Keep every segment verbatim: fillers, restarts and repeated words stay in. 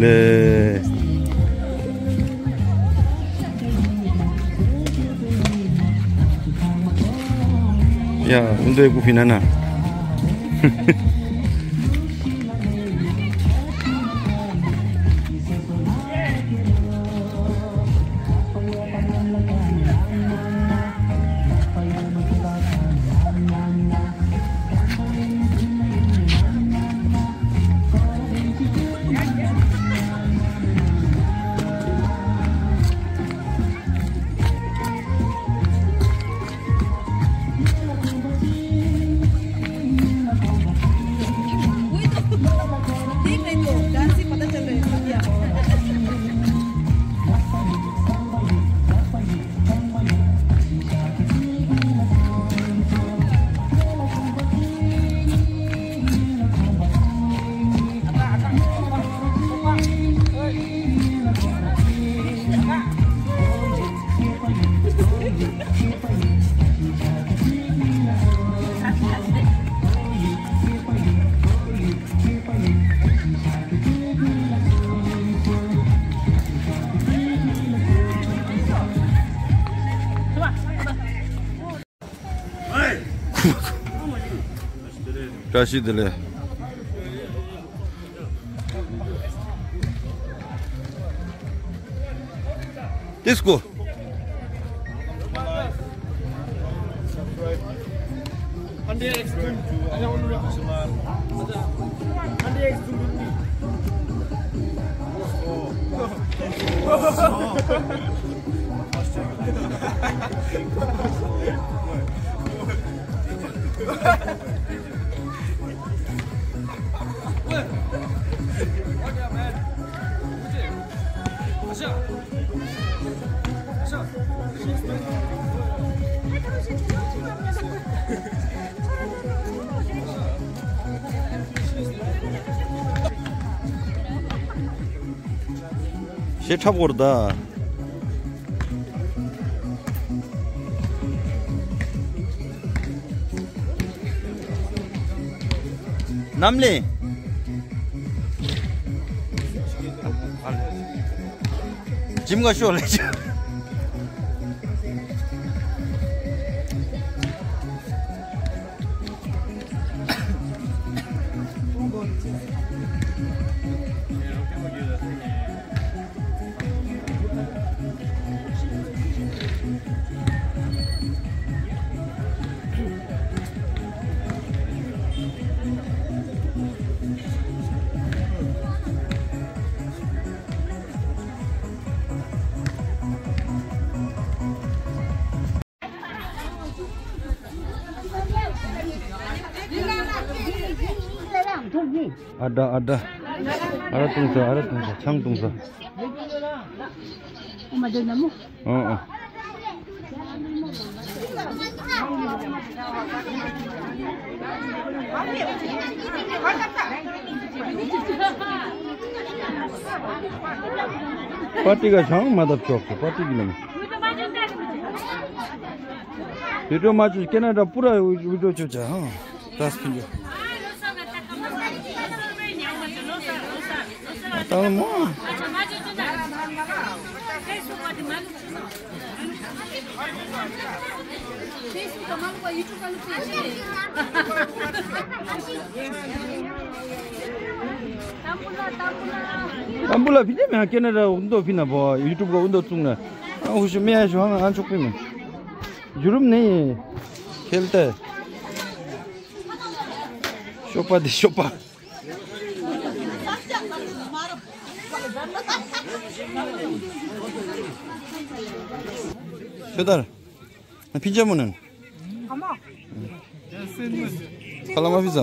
ལེ། ཡ། འདི་ཀུ་ཕི་ན་ན། བཀྲ་ཤིས་བདེ་ལེགས། ཏིས་ཀོ། ཞེ་ཁྲབ་གོར་ད། ནམ་ལེ། ཇིམ་ག་ཤོ་ལེ་ཆ། ཨ་ད་ཨ་ད། ཨ་ར་བཏུང་ས། ཨ་ར་བཏུང་ས། ཆང་བཏུང་ས། ཨོ་ཨོ། པར་ཏི་ག་ཤང་མ་བཏབ་ཆོག་གི། པར་ཏི་གི་ལམ། བི་ཌིའོ་མ་བཅོས། ཁེ་ན་ཌ་པུ་ར་བི་ཌིའོ་བཅོས་བྱ་ཧང་། ད་སྤིན་ཡོད། ད་མོ། ཨམ་བུ་ལ་ཕི་ཏེ་མེ་ཧ་ཀེ་ན་ཌ་འུ་འདོ་ཕི་ན་བོ་ཡུ་ཊུབ་ག་འུ་འདོ་བཙུགས་ན། ཨ་ཧུ་ཤུ་མེ་ཡ་ཤུ་ཧང་ཨ་ཆོག་པི་མེ། ཇུ་རུམ་ནེ་ཁེལ་ཏེ། ཤོག་པ་དེ་ཤོག་པ། ཤོད་དར། ཕིན་ཅ་མོ་ནན། ཁ་ལ་མ་ཕི་ས།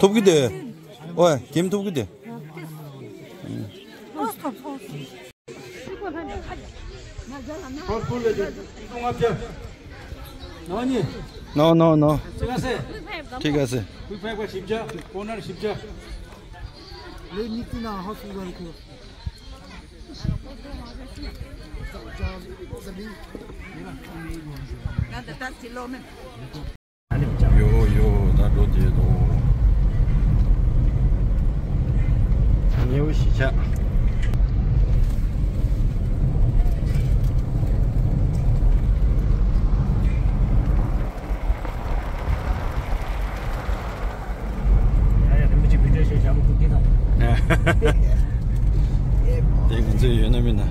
ཐོབ་གི་དེ། ཨོའི་གེམ་ཐོབ་གི་དེ། ནོ་ནོ་ནོ། ཁྲིག་ག་སེ། ཁྲིག་ག་སེ། ཡོ་ཡོ། ད་འགྲོ་བྱེད་དོ། དེ་ང་ཚོའི་ཡོད་ན་མིན་ན།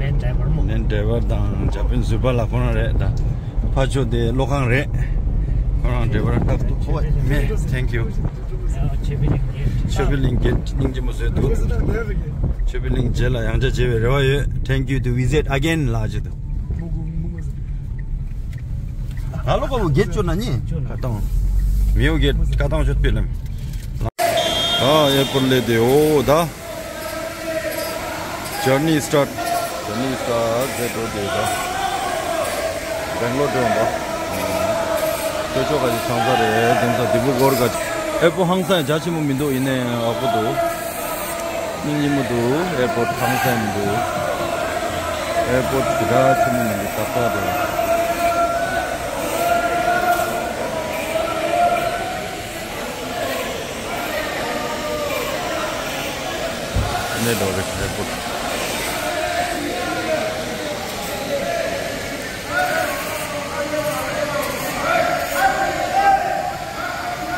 མེན་ཌ་རའི་ཝར་མོ། མེན་ཌ་རའི་ཝར་དང་ཇ་པན་ཟུར་པ་ལ་ཁོ་རང་རེད་ད། ཕ་ཆོ་དེ་གློག་ཁང་རེད། ཁོ་རང་ཌ་རའི་ཝར་སྟབས་ཐུབ་ཁོ་མེ། Thank you. ཆོས་འཕེལ་གླིང་གི་སྙིང་རྗེ་མོ་བཟོས་འདུག་ཆོས་འཕེལ་གླིང་རྗེས་ལ་ཡང་བསྐྱར་མཇལ་བའི་རེ་བ་ཡོད། Thank you to visit again ལ་ཅི་འདུག་ཨ་ལོ་ཀ་བོ་གེད་ཅོ་ན་ནི་ཀ་ཏང་། མིའོ་གེད་ཀ་ཏང་ཆོད་པེ་ལམ། ཨ་ཨེར་པོར་ལེ་དེ་ཨོ་ད། Journey start. Journey start. དེ་འགྲོ་དེ་ད། སྦེང་ལོར་འགྲོ་འོང་པ། ཁྱོད་ཆོ་ག་ཅི་ཚང་ས་རེད་དེང་སང་དེ་བུ་སྒོར་ག་ཅི། ཨེར་པོར་ཧང་སང་ཡ་རྒྱ་ཆེན་མོ་མི་འདུག་ཡིན་ནའི་ཡང་ཨ་ཁོ་འདུག་སྙིང་རྗེ་མོ་འདུག་ཨེར་པོར་ཧང་སང་མི་འདུག་ཨེར་པོར་ཇི་འདྲ་ཆེན་མོ་མི་འདུག་ཏག་ཏག་འདུག་གནས་འགྲོ་རེད་ཨེར་པོར།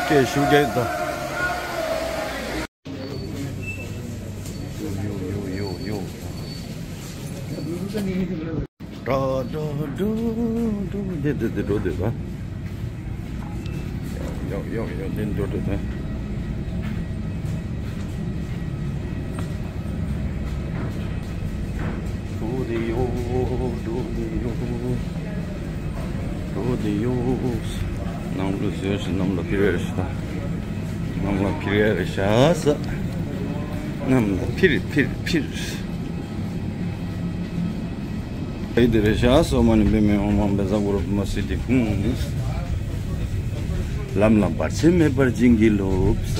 སྐད་ཞུ་རྒྱག་དང་། ཡོ་ཡོ་ཡོ་ཡོ། ཏྲ་ཏྲ་ཏྲུ་ཏྲུ། འདི་འདི་འདི་འགྲོ་འདོད་པ། ཡོ་ཡོ་ཡོ་འདི་འགྲོ་འདོད་པ། འགྲོ་འདི་ཡོ་འགྲོ་འདི་ཡོ། འགྲོ་འདི་ཡོ། ནང་ལ་བཟོས་ཤིག་གནམ་ལ་ཕིར་ཡ་རེ་ཤ་ད། གནམ་ལ་ཕིར་ཡ་རེ་ཤ་ས། གནམ་ལ་ཕིར་ཕིར་ཕིར། ཨི་དེ་རེ་ཤ་སོ་མ་ནི་བེ་མེ་འོ་མ་བེ་ཟ་གོ་རོ་མ་སི་དི་ཧུང་། ལམ་ལ་བར་ཆད་མེད་པར་བྱིན་གྱིས་རློབས།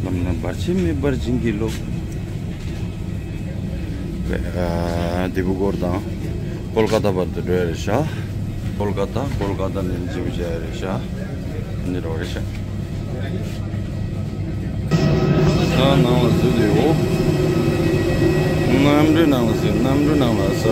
ལམ་ལ་བར་ཆད་མེད་པར་བྱིན་གྱིས་རློབས། ཨ་དི་བུ་གོར་དང་ཀོལ་ཀ་ཏ་བར་དུ་འགྲོ་ཡ་རེད་ཤག་ཀོལ་ཀ་ཏ། ཀོལ་ཀ་ཏ་ནས་ཇིབ་བྱ་ཡ་རེད་ཤག་འདི་རོ་རེད་ཤག་ད་ནང་ལ་འཛུལ་ཡོད། གནམ་གྲུའི་ནང་ལ་ཟེར། གནམ་གྲུའི་ནང་ལ་ས།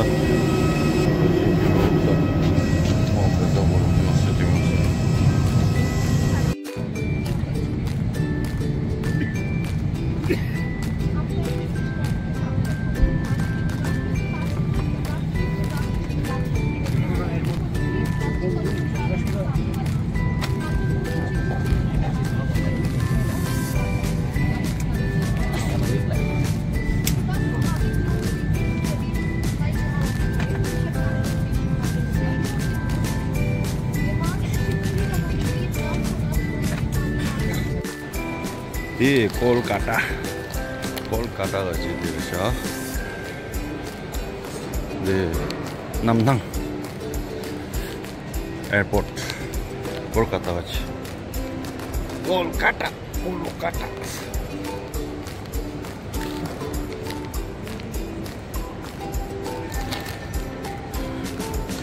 དེ་ཀོལ་ཀ་ཏ། ཀོལ་ཀ་ཏ་ལ་ཅིག་དེ་རེད་ཤག་འདི་གནམ་ཐང་། ཨེར་པོར་ཊི། ཀོལ་ཀ་ཏ་ག་ཅི། ཀོལ་ཀ་ཏ། ཀོལ་ཀ་ཏ།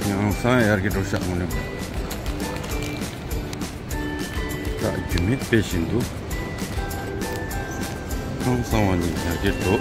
ཡང་སང་ཡར་གྱི་འགྲོ་ཤག་ངོ་ནས། ད་རྒྱུ་མེད་དཔེ་བཞིན་དུ། ཧང་སང་བ་ནི་ཡར་གྱི་འགྲོ།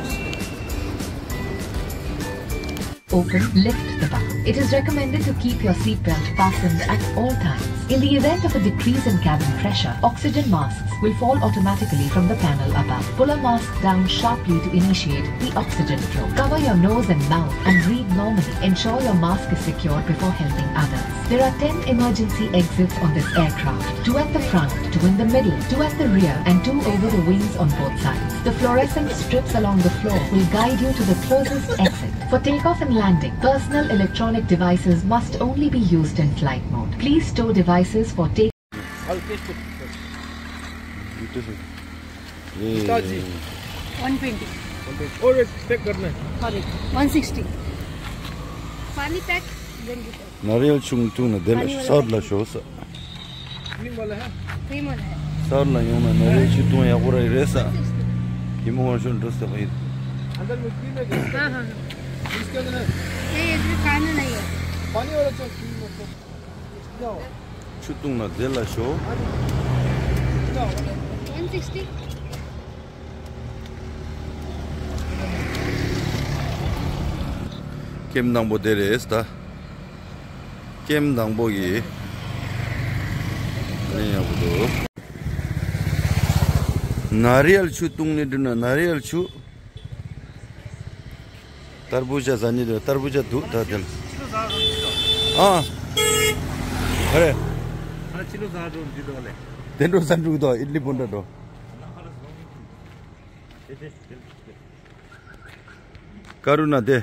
Open, lift the bar. It is recommended to keep your seat belt fastened at all times. In the event of a decrease in cabin pressure, oxygen masks will fall automatically from the panel above. Pull a mask down sharply to initiate the oxygen flow. Cover your nose and mouth and breathe normally. Ensure your mask is secured before helping others. There are ten emergency exits on this aircraft, two at the front, two in the middle, two at the rear, and two over the wings on both sides. The fluorescent strips along the floor will guide you to the closest exit. For takeoff and landing, personal electronic devices must only be used in flight mode. Please stow devices for take पिताजी। One twenty. और एक पैक करना है। और एक one sixty. पानी पैक। ནཱ་རིལ་ཆུང་བཏུང་ན་དེ་ལ་སར་ལ་ཤོག་ས། क्रीम वाला है। क्रीम वाला है। སར་ལ་ཡོང་ན་ནཱ་རིལ་ཆུང་བཏུང་ཡག་པོ་ར་རེད་ས། ཡིན་མོ་ཧོར་ཤོར་འགྲོ་ས་པ་ཡིན། अंदर में क्रीम है क्या? हाँ, हाँ, हाँ। इसके अंदर है। नहीं, इसमें खाना नहीं है। पानी वाला चाहिए, क्रीम मतलब। ཆུ་བཏུང་ན་དེ་ལ་ཤོག वन सिक्सटी। ཀེམ་དང་པོ་དེ་རེད་ད། ཀེམ་དང་པོ་ཡི་ལེན་ཡག་པོ་འདུག་ནཱ་རི་ཡལ་ཆུ་བཏུང་ནས་འགྲོ་ན་ནཱ་རི་ཡལ་ཆུ། ཏར་བུ་ཇ་ཟ་ནི་འདུག་ཏར་བུ་ཇ་འདུག་ད་དེ་ལ། ཨ། ཨ་རེ། དེ་འགྲོ་ས་འགྲོ་དོ་ཨིད་ལི་པོན་ཏྲ་འགྲོ། ཀ་རུ་ན་དེ།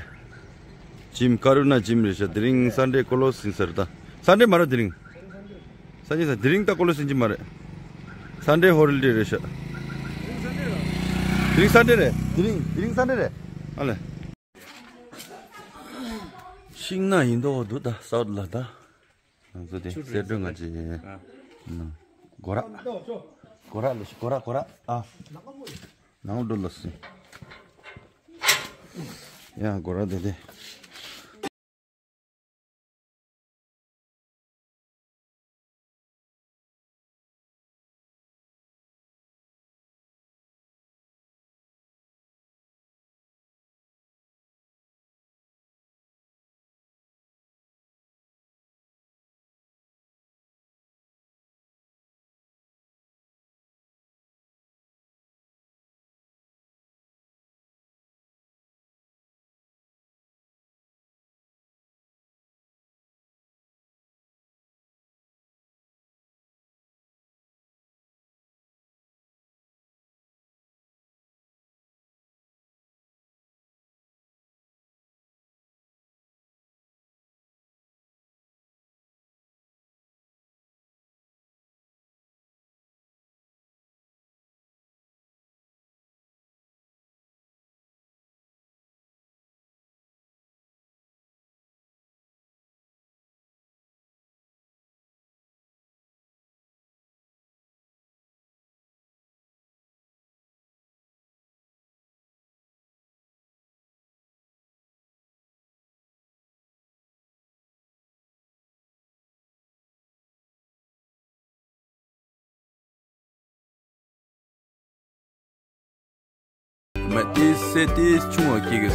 ཇིམ་ཀ་རུ་ན་ཇིམ་རེད་ཤག་དེ་རིང་སན་ཌེ་ཀོ་ལོ་སིན་ས་རེད་ད། སན་ཌེ་མ་རེད་དེ་རིང་། སན་ཌེ་ས་དེ་རིང་ད་ཀོ་ལོ་སིན་ཇིམ་མ་རེད། སན་ཌེ་ཧོ་ལི་ཌེ་རེད་ཤག་དེ་རིང་སན་ཌེ་རེད། དེ་རིང་དེ་རིང་སན་ཌེ་རེད། ཨ་ལེ། ཤིང་ནགས་ཡིན་མདོག་འདུག་ད་སའུ་ཐི་ལ་ད། ང་ཚོ་དེ་གསེར་སྒྲོན་ང་ཅི། སྒོ་ར། སྒོ་ར་ལ་སྒོ་ར་སྒོ་ར་ཨ། ནང་འགྲོ་ལ་སི། ཡ་སྒོ་ར་དེ་དེ། མ་ཏིས་སེ་ཏིས་ཆུང་བ་སྐྱེ་གི་ས།